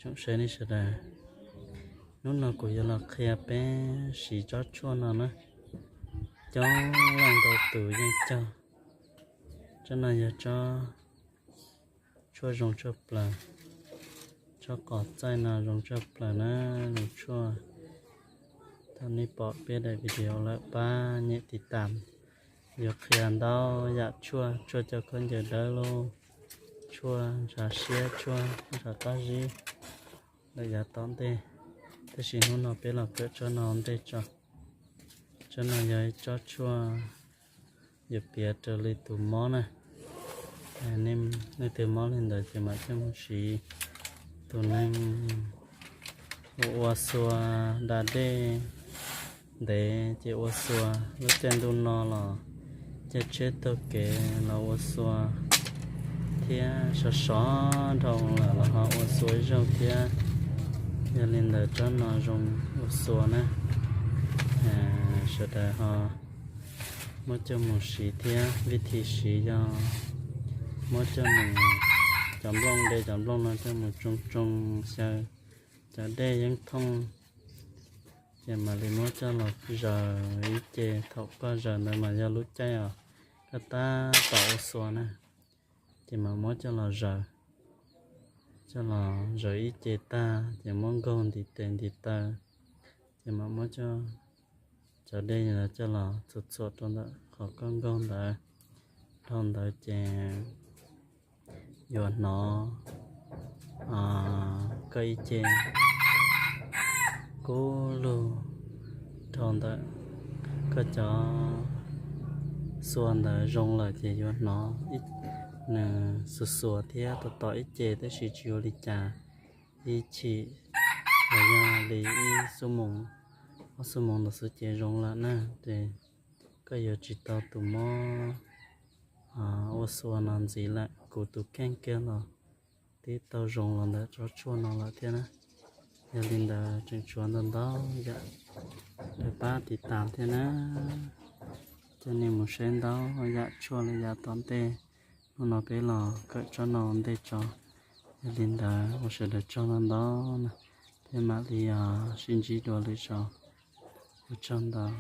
Tsoom saib nej sawv daws, hnub no kuv yuav los qhia peb siv tsob tshuaj no na. Coob leej ntau tus yeej cog. Tsob no yog tsob tshuaj zoo tshaj plaws. Tsob qos txaij no zoo tshaj plaws na, zoo tshuaj. Thaum nej pom peb daim video lawm pab nyem tiv tam. Yuav qhia ntau yam tshuaj, tshuaj coj khaub ncaws dawb lauj, tshuaj ntshav siab, tshuaj ntshav qab zib lawm yav tom ntej. Tab sis hnub no peb los kawm tsob no ua ntej tso. Tsob no yog ib tsob tshuaj yuav piav raws li tus mob na. Nej twg mob li ntawd ces mam coj mus siv. Tus neeg ua xua da dej ntev ces ua xua, lub caij ntuj no los caij tsheb taug kev los ua xua, thiab sov sov dhau lawm los ho ua xua ib zaug thiab. Yog li ntawd tsob no zoo ua xua na. Sawv daws ho muab coj mus siv thiab, vib thib siv yog muab coj mus, cov nplooj, de cov nplooj no coj mus tsoo tsoo xyaw cov dej yeeb thooj, ces mam li muab coj los zaws ib ce. Thaum koj zaws ntawd mas yog lub caij os koj tab tom ua xua na, ces mam muab coj los zaws, coj los zaws ib ce tag ces muab nkaug ntiv tes ntiv taw, ces mam muab cov dej coj los txhuam txhuam rau ntawm qhov koj nkaug ntawd. Dhau ntawd ces yuav hnov koj ib ce kub lug. Dhau ntawd koj cov xua ntawd zoo lawm ces yuav hnov nws xuas xuas thiab tom tom ib ce, tab sis tsis ua li cas, ib chim los yog li ib xuab moos, ob xuab moos ntawd xwb ces zoo lawm na. Ces koj yuav tsis tau tus mob ua xua no ntxiv lawm. Kuv tus kheej kiag los twb tau zoo los ntawm tsob tshuaj no lawm thiab na. Yog li ntawd tseem tshuav ntau ntau yam, pab tiv tam thiab na. Coj nej mus saib ntau yam tshuaj li yav tom ntej. Hnub no peb los kawm tsob no ua ntej tso. Yog li ntawd ua sawv daws tsaug ntau ntau na, thiab mam li sib ntsib dua lwm zaus. Ua tsaug ntau.